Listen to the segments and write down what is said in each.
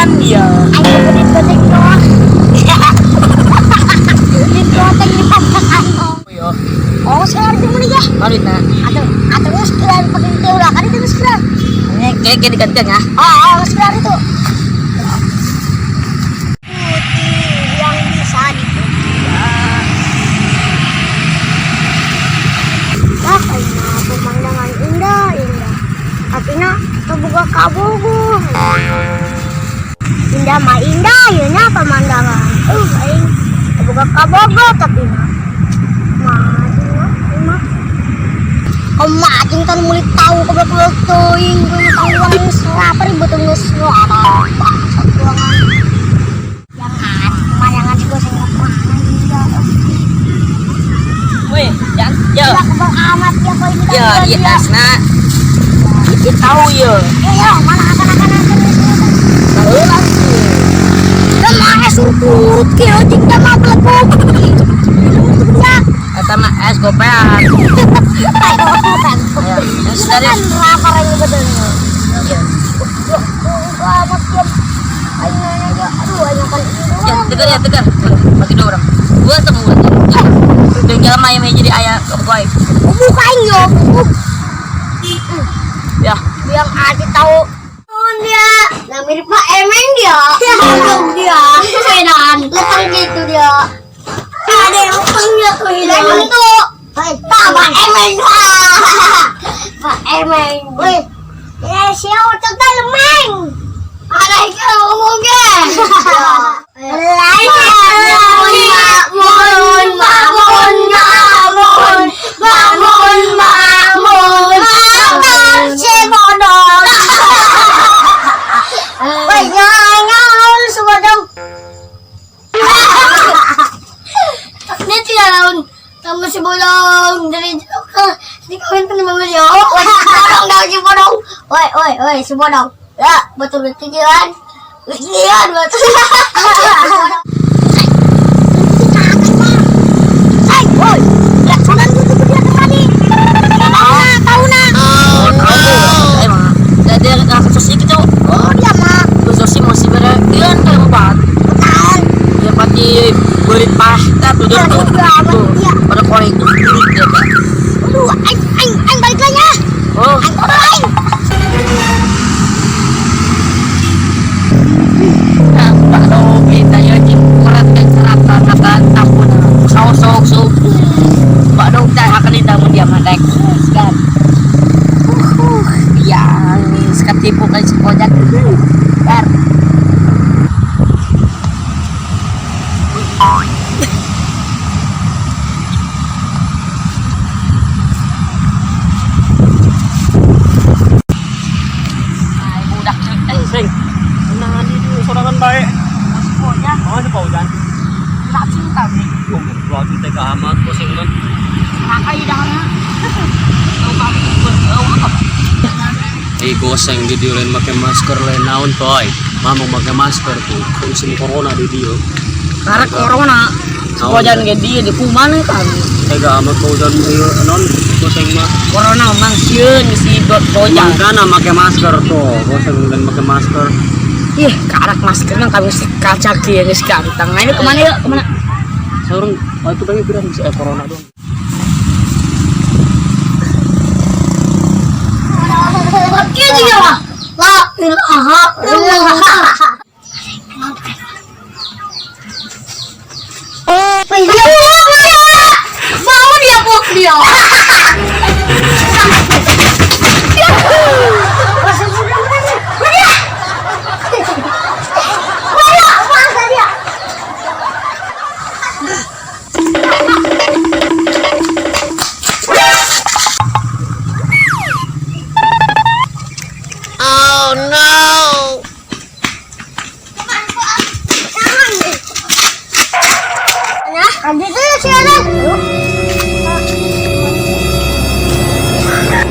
Kan dia. Aing berit-berit doang. Berit goteng di pantakan. Yo, Oh, sekarang di mana ya? mari na. Atau atau geus keluar pakai teh ulah kan itu geus keluar. Ini kayak kayak digantian ya. Oh, oh, geus keluar itu. Putih yang bisa diputar. Dah, aing pemandangan indah, indah. Tapi nak terbuka kabogoh. Indah mah indah, ya nya pemandangan. Aing terbuka kabogoh tapi nak. Mati mah, aing mah. Kemating kan mulai tahu kebetulan teuing tanggungan selapar betul geus suara. Bangsat tuangan. Jangan, pemandangan sih gue sing kemana juga. Weh, jangan. Yo. Ya kebal amat ya kok ini Ya, kan di atas na. Itu tahu ya. Ya, ya, mana akan akan Tahu langsung. Lemah surut ki anjing dah mah belepuk. Ya. Eta mah es gopean. Ayo, Ayo, Itu kan rapar ini betulnya. Ya. Ya, amat ya. Ayo aja, aduh, ayo kan ini Ya, doang. tegar ya, tegar. Bagi dua orang. Gua temu gua. Dan jalan mah jadi ayah boy. Bukain yo, bubuk. Ya, Biang Adi tahu. Oh dia, nah mirip Pak Emeng dia. Goblok dia. Sedan, letang gitu dia. Ada yang letangnya tuh hilang tuh. Pak Pak Emeng. Pak Emeng. Wih, ya siapa tuh lemeng. Ada yang ngomongnya. Lain, bangun, bangun, bangun, bangun, bangun, bangun, si bodoh. Woi, nyanyi semua dong. Ini tidak lawan sama si bolong dari ke di kawin kan sama dia. Woi, bolong dah si bolong. Woi, woi, woi, si bolong. Ya, betul betul kan. Iya, betul. Hai, woi. Sudah tutup dia tadi. Tahu na, tahu na. Emang. Jadi kasus itu. Oh, dia mah. Khusus masih beragian kayak empat. Betul. Ya pasti beri pasta tuh Iya, tuh. iya, iya. Pada koreng itu ya, Kak. Aduh, aing aing aing balik lagi ya. Oh, Aing kotor aing. nah, Pak Robi tayo di kurat dan serata kata takut sok sok sok. Pak Dong tak akan ditamu dia mandek. Sekarang. Yang seketipu kali sepojak. Bar. Ay, budak eh, Sing. Nah, di sorangan bae. sepojak. Oh, si Paujan. Tak cinta nih. Rajin teh amat pusing man. Rakai dah na. Eh, goseng di dieu lain make masker lain naon toy. Mamang make masker tuh. Musim corona di dieu. Karena corona. Sepojan ge dia di kuman kan. Tega amat Paujan ieu non goseng mah. Corona memang sieun si Bojan. Mangkana make masker tuh. Goseng lain make masker. Ih, karak maskerna kami si kaca kieu geus ganteng. Nah, ini kemana yuk? Kemana? Seorang oh, itu kayaknya bilang bisa corona dong. Oke dia mah. La ilaha illallah. Mau dia pok dia.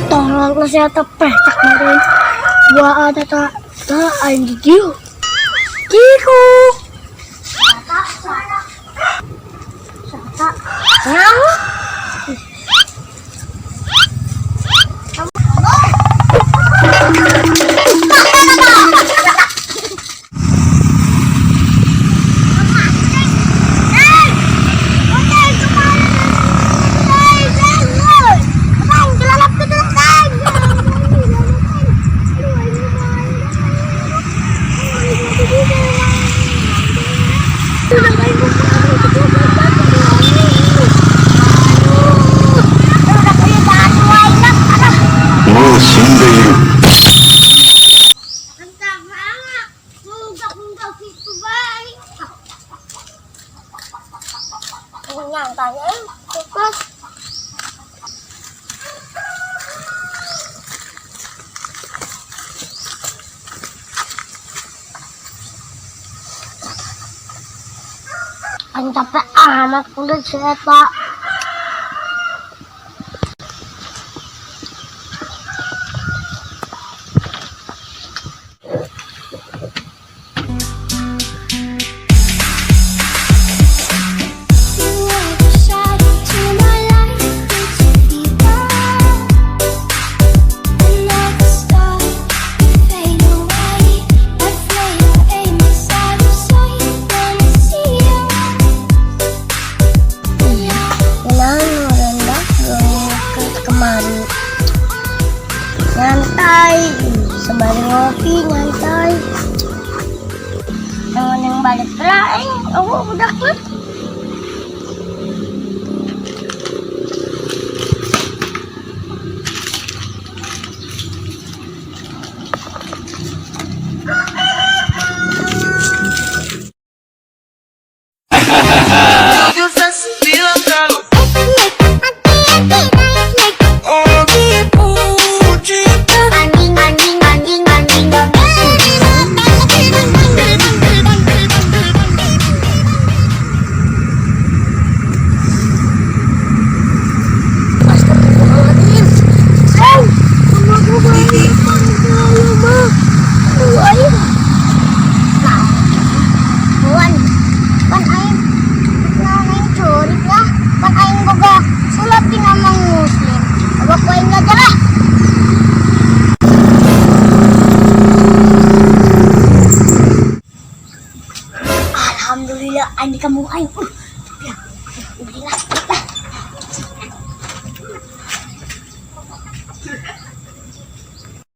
Tolong lah saya tepeh tak kemarin. Gua ada tak tak aing diu. Kiku. Nyau. Nyantai eh. Kulkas. Ang capek amat udah cetak. You are the shadow to my light, it's a fever. Another star, you fade away. I play your aim inside of sight when I see you. Nah, rendah ke kemari. Nyantai, sembari ngopi nyantai. Yang yang balik lah, oh udah lah. Anjing, anjing, anjing, anjing. Astagfirullahaladzim. Hey, mama gua balik mama. Ayo. Nah, buan, pan aing, nah aing curik lah. Pan aing boga sulap tinamang muslim. Abah ku aing ngajar lah. Alhamdulillah aing di kampung aing.